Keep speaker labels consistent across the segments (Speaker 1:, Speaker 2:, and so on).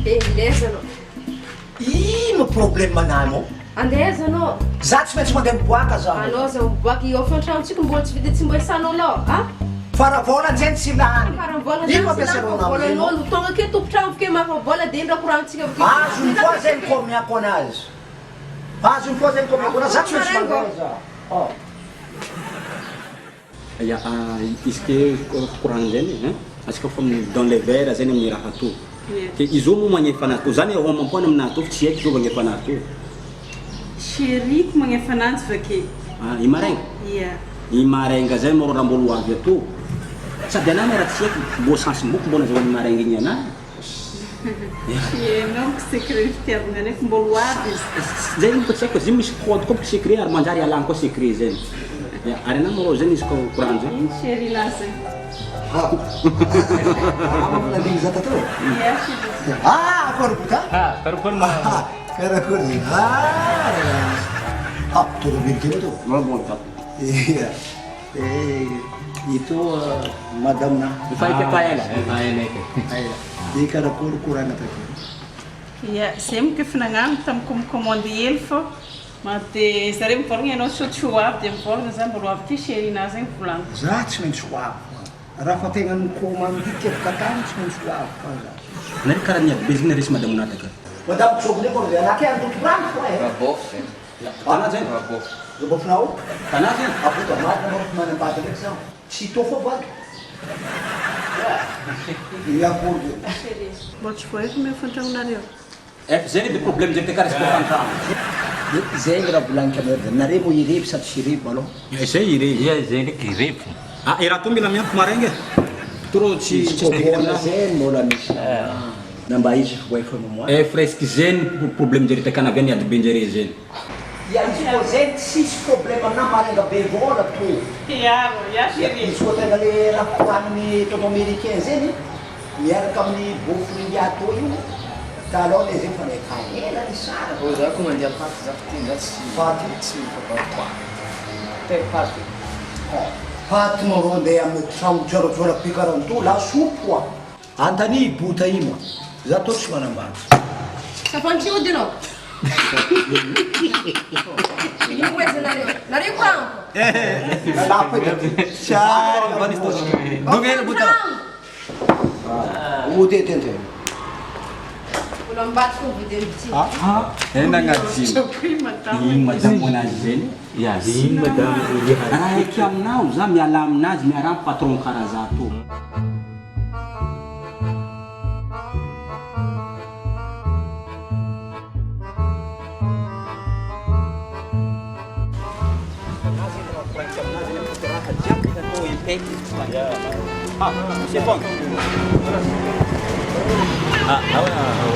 Speaker 1: Eh, leza anao.
Speaker 2: Ino problème anao?
Speaker 1: Andeha aiza anao?
Speaker 2: Za tsy maintsy mandeha miboaka za.
Speaker 1: Anao za miboaka io fantragnontsika mbola tsy vita tsy mbola isanao lao, a?
Speaker 2: Fa raha vola njeny tsy lany.
Speaker 1: Fa raha vola
Speaker 2: Ino
Speaker 1: zany tsy lany fa
Speaker 2: ampiasainao anao
Speaker 1: volanao no tonga ake tompon-tragno ke mafa vola de ino raha koragnitsika avy ake.
Speaker 2: Azony koa zegny koa amiako anazy. Azony koa zegny koa amiako anazy. Za tsy maintsy mandeha za. Oh.
Speaker 3: Ya izy ke koragny zegny hein, antsika fa dans les verres zegny amin'ny raha atao. Ke izy moa magnefa anazy tô, zany homam-poana aminahy tô fa tsy haiko zao magnefa anazy tô.
Speaker 4: Chérie-ko magnefa ananjy va ke?
Speaker 3: Ah, i maraigna?
Speaker 4: Ia.
Speaker 3: I maraigna zay moa raha mbôla ho avy atô. Sady anahy moa raha tsy haiko mbô chance mboko mbô nazahoan'i maraigna igny anahy.
Speaker 4: Ianao ko secret fitiavagna nefa mbola ho avy izy.
Speaker 3: Zay aloha fa tsy haiko fa zay misy code koa secret ary manjary ialagna koa secret zay. Ya, ary anah marô zay nisy courant zay.
Speaker 4: Ino chérie na zay?
Speaker 2: Nandigny za tato?
Speaker 4: Ia chérie.
Speaker 2: Ah, akory bota?
Speaker 5: Ah, karakory ma?
Speaker 2: Karakory zegny? Ah, ah, tômôbily kely tô.
Speaker 3: Bon bon tato.
Speaker 2: Ia. Eh, ito madame na.
Speaker 3: Efa efa ela.
Speaker 5: Efa ela eky.
Speaker 2: Efa ela. De karakory koragna takeo?
Speaker 4: Ia, zay moka efa nagnano tamin'ny commande hely fô ma de zare mivôlagna ianao sao tsy ho avy de mivôlagna za mbola ho avy ty chérie na zegny volagniko.
Speaker 2: Za tsy maintsy ho avy fa raha fa tegna nikômandy ty avy takagny tsy maintsy ho avy fa za.
Speaker 3: Nareo karaha niady be zegny nareo sy madame Onataka.
Speaker 2: Madame Jobine koa amizay anah ke andoto rano fô eh.
Speaker 6: Rabôfy zegny.
Speaker 3: Tanà zay?
Speaker 6: Rabôfy.
Speaker 2: Rabôfinao?
Speaker 3: Tanà zay?
Speaker 2: Aboto marina anao fa manambady ndraiky zaho. Tsy tô fô vady. Iakory zay.
Speaker 4: Mbô tsy voahefa mihofa an-tragnonareo.
Speaker 3: Ef zay de problème zay te resaka hofantragno.
Speaker 2: De zay ny raha volagniko anareo zay. Nareo moa irevy sa tsy irevy malôha?
Speaker 3: Zay irevy.
Speaker 5: Ia zay ndraiky irevy.
Speaker 3: Ah i raha tô mila miantoko maraigna e. Trop tsy
Speaker 2: Izy
Speaker 3: tsy
Speaker 2: koa
Speaker 3: tegna
Speaker 2: mbola
Speaker 3: aminahy.
Speaker 2: zay mbola misy na mba izy voahefa momoa.
Speaker 3: Ef resky zay ny problème njare takana avy any ady be njare zay.
Speaker 2: Ya izy koa zegny tsisy problème aminah marenga be vôla tô.
Speaker 4: Hiaro, ya chérie.
Speaker 2: Izy koa tegna le raha koragniny tonton américain zegny miaraka amin'ny beau-frère tô io talôha le zegny fa efa ela nisaraka.
Speaker 6: Ô za ko mandeha paty za fa ty za tsy
Speaker 2: Paty?
Speaker 6: tsy mifampa te paty.
Speaker 2: Paty marô andeha amin'ny tragno jorajoraky be karaha an'to lasopy hoa. Antany i bota i moa. Za tô tsy manambady.
Speaker 1: Safan'ny ody ianao. Ino moa izy nareo? Nareo koragniko.
Speaker 2: Lafo edy aty.
Speaker 3: Dongela bota.
Speaker 2: Ody ety antegna.
Speaker 1: Mbola ambadika ny vidin'ny ty.
Speaker 3: Eh nagnadino. Ino madame anazy zegny?
Speaker 5: Ya ino madame
Speaker 3: Raha eky aminao za miala aminazy miarahaba patron karaha za tô.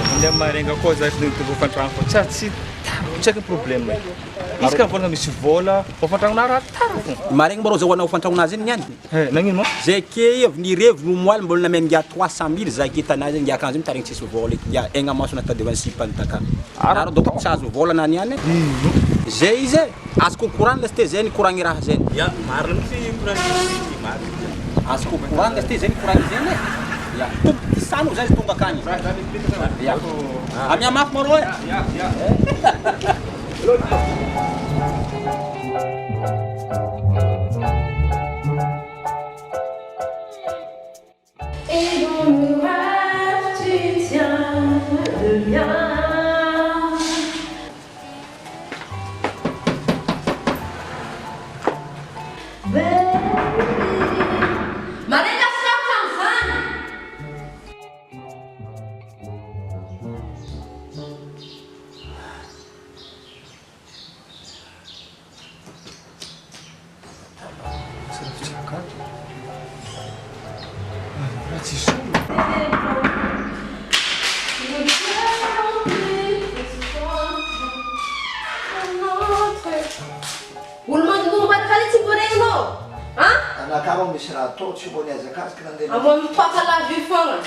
Speaker 5: Mandeha marenga koa za hofantragno fa tsy tsy tsy haiko problème izy ka vôlagna misy vôla hofantragnonà raha tara fô.
Speaker 3: Maregny mbô rô zahoanao hofantragnonà zegny niany.
Speaker 5: Eh nagnino ma?
Speaker 3: Zay ke avy nirevy no moaly mbola namena ngiahy 300 mille za ke tanà zay ngiahy akanjo io mitaregny tsisy vôla eky ngiahy aigna maso natadiavany sipany taka. Nareo donc tsy azo vôla na niany e. Zay izy e, azoko koragna lesy te zay nikoragny raha zay.
Speaker 5: Ya marina mihitsy koragny ty marina.
Speaker 3: Azoko koragna lesy te zay nikoragny zegny e. Ya, tompoko ty sano zay izy tonga akagny. Ya. Amia mafy marô e.
Speaker 5: Ya ya.
Speaker 1: Et dans nos rêves, tu tiens le mien. Marenga sarotra amin'izany. Olo mandombaka le tsy voaregninao an?
Speaker 2: Anakah moa misy raha atao tsy mbo nihazakazaka nandeha.
Speaker 1: Amboa mitoaka lava io foagna.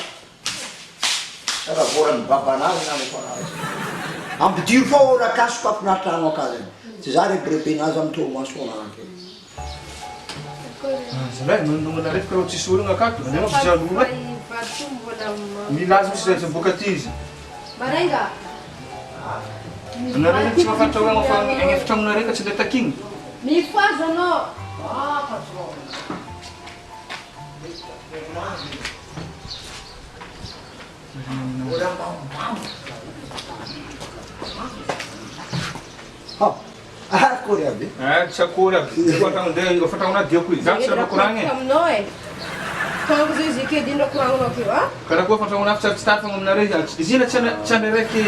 Speaker 2: Raha volan'ny babanazy na alefa anazy. Ampidiro fô ora kasoka afinaritra anao ka zany. Tsy za rebirebenazy amy torimaso anah.
Speaker 5: Zalahy, manondronana reto karaha tsisy olona akato. Andeha mampijaly olo e. Milaza misy zay boaka aty izy.
Speaker 1: Marenga.
Speaker 5: Anareo tsy mahafantatra hoe fa agny efitragnonareo ka tsy le takigny.
Speaker 1: Mifohaza anao.
Speaker 2: Ha, akory aby.
Speaker 5: Ah, tsy akory aby. Efa tragnonao diako izy. Za tsy raha koragna e.
Speaker 1: Aminao e. Tonga zay izy ike indrindra koragninao akeo a.
Speaker 5: Karaha koa efa tragnonao tsy tsy tafagna aminareo. Izy ina tsy any araiky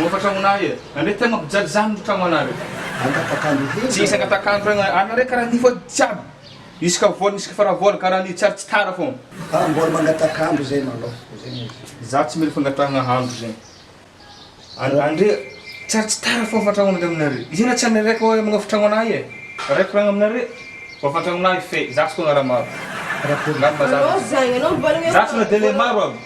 Speaker 5: efa tragnonao e. Andre tegna mampijaly za ny tragnonareo.
Speaker 2: Angatakandro hely.
Speaker 5: Tsy isy angatakandro regny. Anareo karaha ny fô jiaby. Isaka vola, isaka fara vola karaha ny tsy tara fô.
Speaker 2: Ah, mbola mangatakandro zay malôha. Zay izy.
Speaker 5: Za tsy mila fangatahana handro zegny. Andre tsy tara fô fa tragnonareo aminareo. Izy ina tsy any araiky hoe magnao tragnonay e. Araiky koragna aminareo. Fa tragnonay fe za tsy koa raha maro. Ngamba mazava.
Speaker 1: Anao zagny anao mivolagna
Speaker 5: Za tsy na délai maro aby.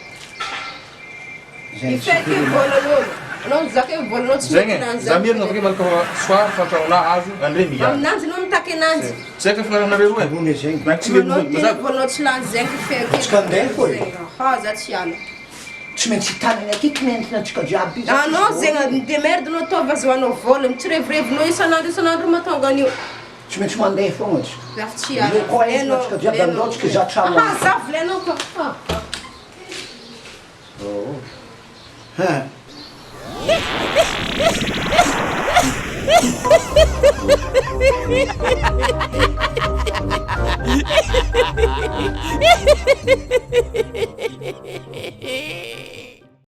Speaker 1: Ifeky volan'olo. Anao mizaka hoe volanao tsy
Speaker 5: Zegny
Speaker 1: mety
Speaker 5: e,
Speaker 1: ananjy.
Speaker 5: za mierina avake malaka soir fa tragnonay azo andre miala.
Speaker 1: Aminanjy anao mitaky ananjy.
Speaker 5: Tsy haiko filaranareo roa e.
Speaker 2: Ambony zegny.
Speaker 5: Na tsy
Speaker 1: Anao
Speaker 5: mety
Speaker 1: tena
Speaker 5: mazava.
Speaker 1: volanao tsy lany zegny ifeky.
Speaker 2: Tsy kandeha fô e.
Speaker 1: Ha, za tsy hiala.
Speaker 2: Tsy maintsy tanany akeky nentina antsika jiaby izy.
Speaker 1: Anao zegny midemerde anao ataova azahoanao vola, mitsirevirevinao isan'andro isan'andro mahatonga an'io.
Speaker 2: Tsy maintsy mandeha foagna antsika.
Speaker 1: Za fa tsy hiala.
Speaker 2: Le koa entina antsika jiaby andao tsika hizaha trano
Speaker 1: Ah, za volainao koa. Ah.
Speaker 2: Ha.